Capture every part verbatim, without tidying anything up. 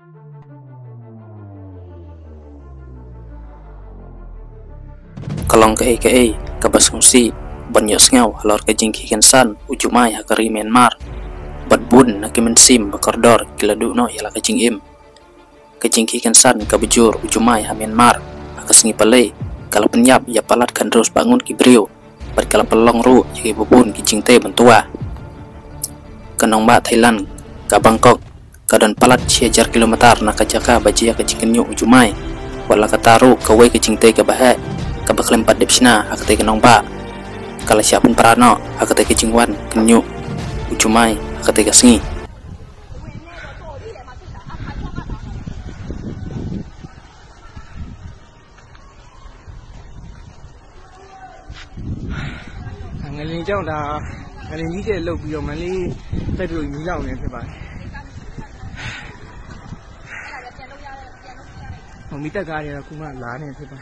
Ka long kaei kaei kaba sngewsih ban ïohsngew halor ka jingkhie kynsan u Jumai ha ka ri Myanmar. Bad bun na ki mynsiem ba kordor ki la duh noh ïa la ka jingim. Ka jingkhie kynsan kaba jur u Jumai ha Myanmar ha ka sngi Palei ka la pynïap ïa palat khyndai spah ngut ki briew, bad ka la pynlong ruh ïa kiba bun ki jingtei myntoi. Ka nongbah Thailand ka Bangkok ka don palat shi hajar kilometer na ka jaka ba jia ka jingkynñiuh u Jumai. Wat la katta ruh, kawei ka jingtei kaba heh kaba khlem pat dep shna ha katei ka nongbah ka la shah pynpra noh ha katei ka jingwan kynñiuh u Jumai ha katei ka sngi. Nga ling jong da, nga ling ni te lo bi yo ma li, ta du mi lao ne te ba. Mo mi ta ga ne ku ma la ne te ba.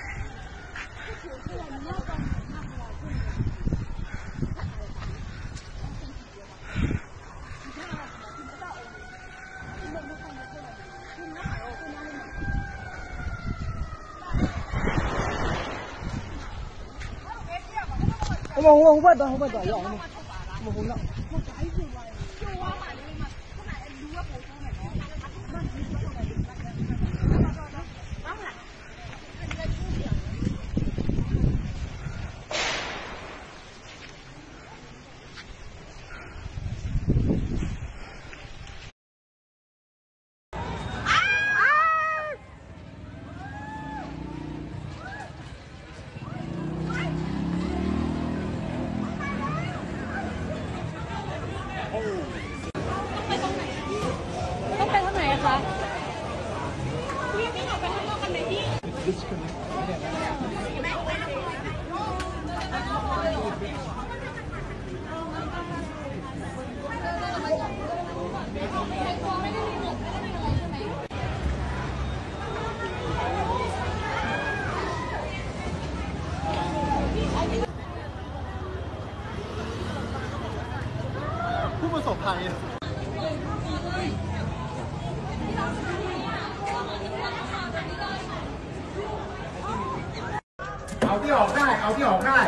Ao ti ao khai, ao ti ao khai.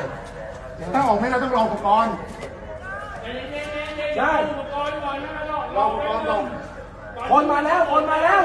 Tao ao khai, tao ao khai. Khai. Ao khai, ao khai. Ôn mà léo, ôn mà léo.